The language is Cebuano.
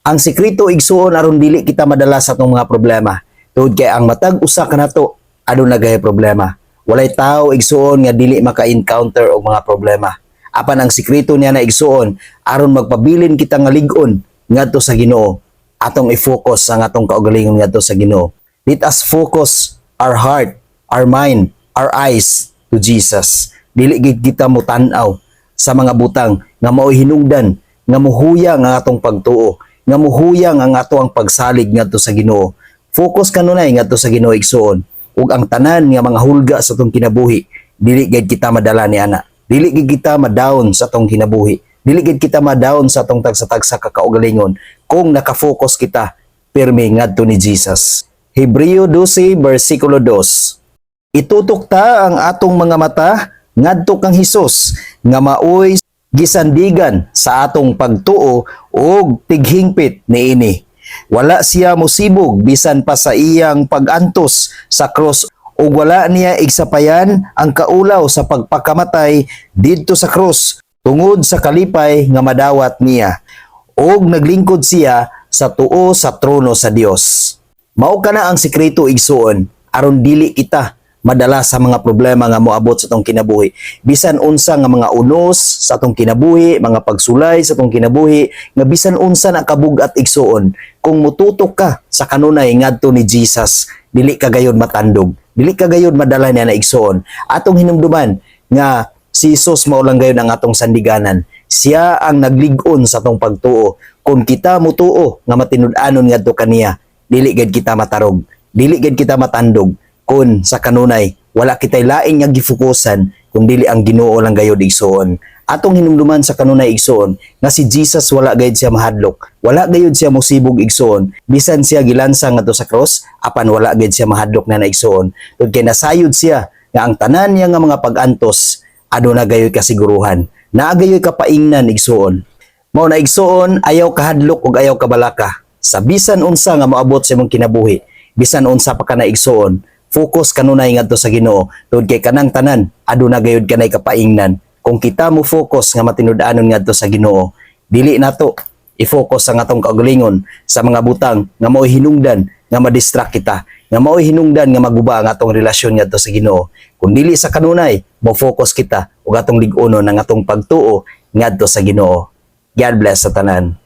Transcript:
Ang sekreto, igsuon, aron dili kita madala sa atong mga problema. Tungod kay ang matag usa kanato aduna gayuy problema. Walay tao, igsuon, nga dili maka-encounter og mga problema. Apan ang sekreto niya na, igsuon, aron magpabilin kita nga lig-on ngadto sa Ginoo, atong i-focus ang atong kaugalingon ngadto sa Ginoo. Let us focus our heart, our mind, our eyes to Jesus. Dili gid kita motan-aw sa mga butang nga mao'y hinungdan nga muhuyang ang atong pagtuo, nga muhuyang ang ato ang pagsalig ngadto sa Ginoo. Focus kanunay ngadto sa Ginoo, igsuon, ug ang tanan nga mga hulga sa atong kinabuhi, dili gid kita madala ni ana. Dili gid kita ma-down sa atong kinabuhi. Dili gid kita ma-down sa atong tagsa-tagsa ka kaugalingon kung naka-focus kita pirmi ngadto ni Jesus. Hebreo 12 versikulo 2. Itutok ta ang atong mga mata ngadto kang Hesus nga maoy gisandigan sa atong pagtuo ug tighingpit niini. Wala siya musibog bisan pa sa iyang pagantos sa krus ug wala niya igsapayan ang kaulaw sa pagpakamatay didto sa krus tungod sa kalipay nga madawat niya, ug naglingkod siya sa tuo sa trono sa Dios. Mao kana ang sekreto, igsuon, aron dili kita madala sa mga problema nga moabot sa atong kinabuhi. Bisan unsa nga mga unos sa atong kinabuhi, mga pagsulay sa atong kinabuhi, nga bisan unsa na kabugat, igsuon, kung mututok ka sa kanunay ngadto ni Jesus, dili ka gayod matandog. Dili ka gayod madala niya na, igsuon. Atong hinumduman nga si Jesus mao lang gayod ang atong sandiganan. Siya ang naglig-on sa atong pagtuo. Kung kita mutuo nga matinud-anon ngadto kaniya, dili gid kita matarog. Dili gid kita matandog kung sa kanunay wala kitay laing nga gifokusan kung dili ang Ginoo lang gayod, igsuon. Atong hinumduman sa kanunay, igsuon, nga si Jesus wala gayud siya mahadlok. Wala gayud siya mosibog, igsuon. Bisan siya gilansang ngadto sa cross, apan wala gayud siya mahadlok na igsuon. Tungod kay nasayod siya nga ang tanan niya nga mga pag-antos aduna gayud kasiguruhan. Naa gayud kapaingnan, igsuon. Mao na, igsuon, ayaw kahadlok ug ayaw kabalaka. Sa bisan unsa nga moabot sa imong kinabuhi, bisan unsa pa ka na, igsuon, focus kanunay ngadto sa Ginoo tungod kay kanang tanan aduna gayud kanay kapaingnan. Kung kita mo focus nga matinud-anon ngadto sa Ginoo, dili nato i-focus ang atong kaugalingon sa mga butang nga mao'y hinungdan nga ma-distract kita, nga mao'y hinungdan nga maguba ang atong relasyon ngadto sa Ginoo. Kung dili sa kanunay, mo focus kita ug atong lig-unon ang atong pagtuo ngadto sa Ginoo. God bless sa tanan.